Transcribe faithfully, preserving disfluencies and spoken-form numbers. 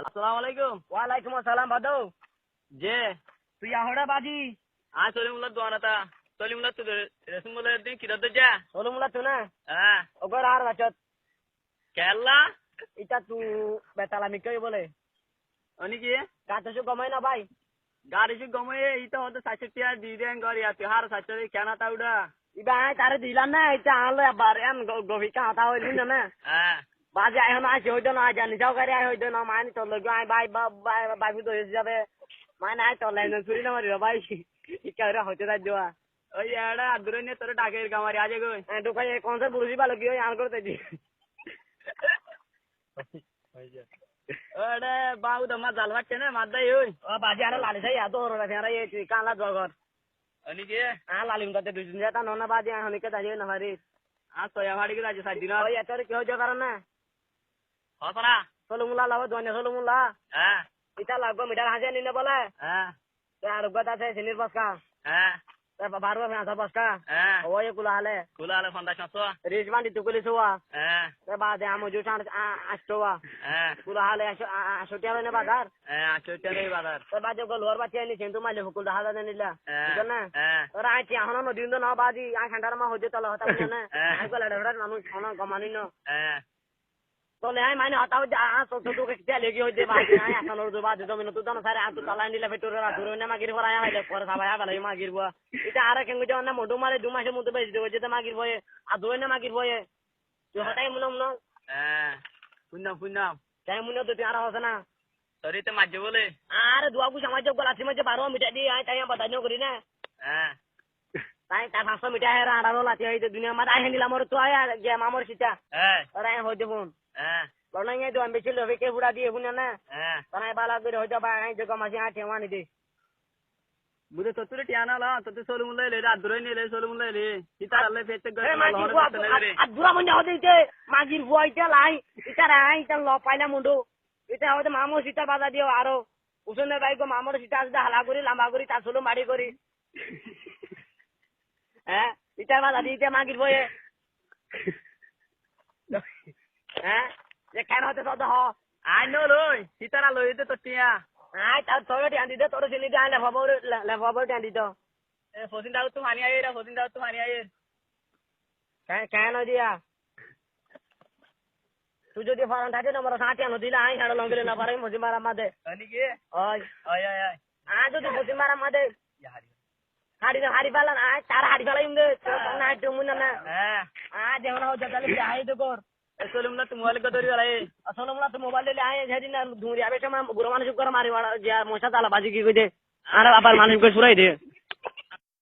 Assalamu alaikum. Walaikum assalam, bado. Ze. Tui ahóre bazi? Añí Solimullar duan ota. Solimullar tu re-, Resum bole din ki dodde za? Solimullar tu na? Há. Ogor ar bacot. Kella? Ita tu betala mikka bole. Oni ki? Gato su gomai na bái? Gari su gomai, ita hoto saico tiya di den gori ati har saico di kena ta uda. Iba añí tare dilam na, ita añár loi abar en go-, gofi ka hotá hoil na na. Há. Bazi añí hono añí hoido na, añí jani sao gari añí hoido na, mani tor loge añí bái, bái, bái, bái, fudo hisabe. Mani añí tor lain suri na mari bái. Ikka ore hoite dai doa. Oi, eçe addúr ne tore dhake gamari aje goi. Eh, dhukai, e, concert buruzi balo giyói, ar gorte di. Oi, eçe bau dama zal bacce ne, maddai oi. O, bazi, ara lali sai, ya, doro rafi, ara, e, tui kanla dua gor. Oni ki? A, lali unta te dui din jata nona bazi, a, honi ke daji na fari. A, soya fari ke daji, sai din. Oi, e, tore ki hoje karon na? Hosana. Solumulla labo, duanya Solumulla. Há. Ita lagbo mitar hañsi aní na bole. Há. Te ar uggwá asé sinir boska. Há. Te ba-, barwa fiañsor boska. Há. Oye kula hale. Kula hale fonzaic fañsho. Ris bandi tukuli suwa. Há. Te bade amu ju chan a-, asto wa. Há. Kula hale aso-, a-, a-, aso tiya ne bazar. Há, aso tiya ne bazar. Te bade go luar bacce ni sintu maile hukul da hada nila. Há. Buzon na? Há. Tora añí tiya hono no din do no bazi, añí khandar ma hoje tola hotá buzon na? Há. Añí gola dora manu hono gomani no. Há. Tole añí mane hotá hoide, a, a, so, so, duke kiya legi hoide, ba, añí, añí, asanor duba, dudo minut, dudo no sare, a, tu tala indila fetur, a, duro ne magir fora, añí, le, fora, sabai, a, bala, magir bua. Ita, ara, kengu, jona, modu, mare, du mase, mudu, besi, duke, jete, magir boye, a, duro ne, magir boye. Tu hotá, muno, muno. Eh, funnam, funnam. Ken, muno, tu, tu, ara, hosana. Tori, te, majje, bole. Are, dua, gu, samajje, gola, simajje, baro, mita, di, añí, tai, bata, no, gori, na. Eh. Tañí tar fañs cót mita hera añára lati aiyé de duniya mazé aiyé de lamor tu aiyé ar giya mamor sita. Hé. Ora aiyé hoide fun. Hé. Lona iye do ambe chil lobe ke fura diye fun na. Hé. Tañí bala gori hoide ba aiyé de gom asi añí tiya ani de. Bule tottu re tiya no lo, tottu Solumulla le, Abdurrahim le, Solumulla le. Sita le fete gori. Hé, lo magir hore bua, tottu le re. Abdurrahim ne hoide ite, magir bua ite lai, ite rai, ite lo paila mundu. Ite hoide mamor sita baza diyo aro. Usone bái go mamor sita asé de hala gori, lamba gori, tar sul mari gori. Hé? Ita bala di ita magir boye. Hé? Ze ken hote sodo ho. Añí no loi, itara loi de tor tiya. Añí tar tore tiya di de, tore sini de, añí lefa bore, le-, lefa bore tiya di to. E, fosin daru tu fani ayer, fosin daru tu fani ayer. Ken, ken no diya? Tui zodi foran thaki no moro sati ano dile añí hero longile no farai musim baram made. Ani ki? Oi. Oi, oi, oi. Añí zodi musim baram made. Ya hari. Hari no hari falan añí tar hari falan imde. Na tu mun na. Eh. Añí de hono hoja dale ya hari to kor. E Solumulla tu mobile ko dori falai. A Solumulla tu mobile le añí jadi na duri abe sama buro manus kor mari wala ya mosa dala baji ki koi de. Ara abar manus ko surai de.